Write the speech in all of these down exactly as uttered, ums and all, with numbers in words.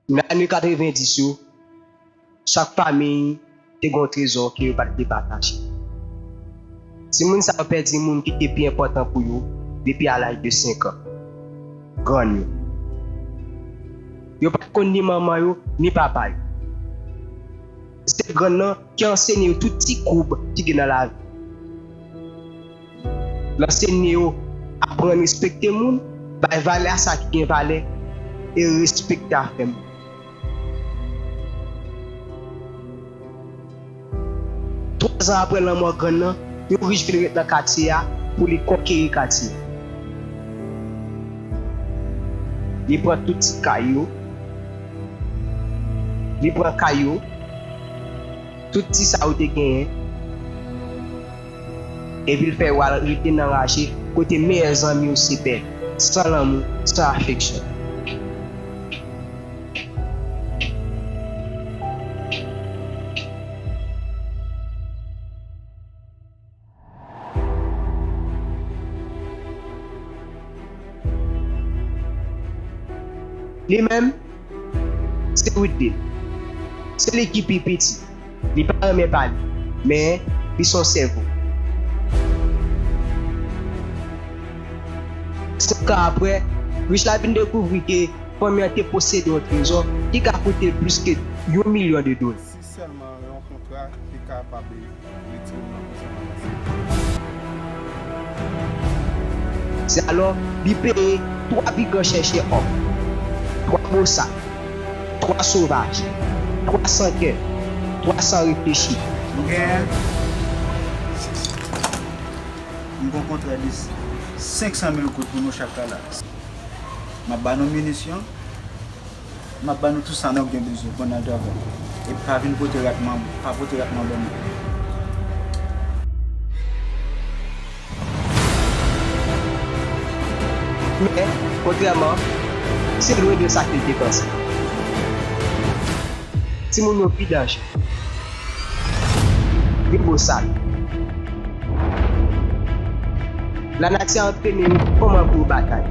Nan ane katrevendis yo, chak fanmi te gen yon trezò ke yo pa t vle pataje. Timoun sa yo pèdi moun ki te pi enpòtan pou yo depi a laj de senk an, grann yo. Yo pa t konn ni manman yo, ni papa yo. Se grann nan ki ansenye yo tout ti koub ki gen nan lavi. L ansenye yo aprann respekte moun, bay valè a sa ki gen valè, e respekte afè moun. Twazan apre lanmò grann nan, yon rich vin ret nan katye a pou li konkeri katye a. Li pran tout ti kay yo, li pran kay yo, tout ti sa yo te genyen, epi l fè yo al rete nan raje kote meyè zanmi yo se bèt, san lanmou, san afeksyon. Li menm, se Wideline. Se li ki pi piti. Li pa renmen pale, men li se yon sèvo. Senk an apre, rich la vin dekouvri ke fanmi an te posede yon trezò ki ka koute l plis ke yon milyon de dola. Si sèlman yon kontra te kapab retire m nan prizon an. Se alò li peye twa pi gran chèchè òm, twa bosak, twa sovaj, twa san kè, twa san reflechi. M gen, m gen yon kontra de senk san mil goud pou nou chak la. M ap ba nou minisyon. M ap ba nou tout sa nou gen bezwen pandan travay. E pa vin pote rat manbo, pa pote rat manbo non. Men, kontrèman, se lwen de sa ke l te panse. Timoun yo pi danje. Yo bosal. Lanati a antrene yo kòman pou yo batay.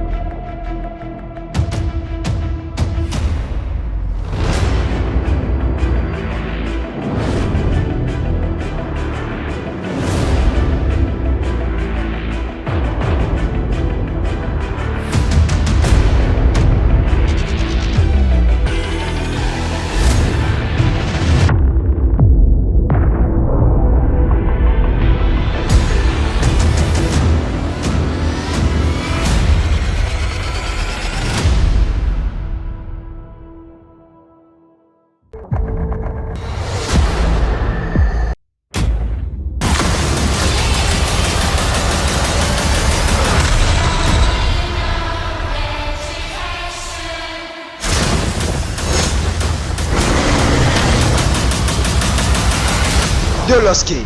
The Lost King,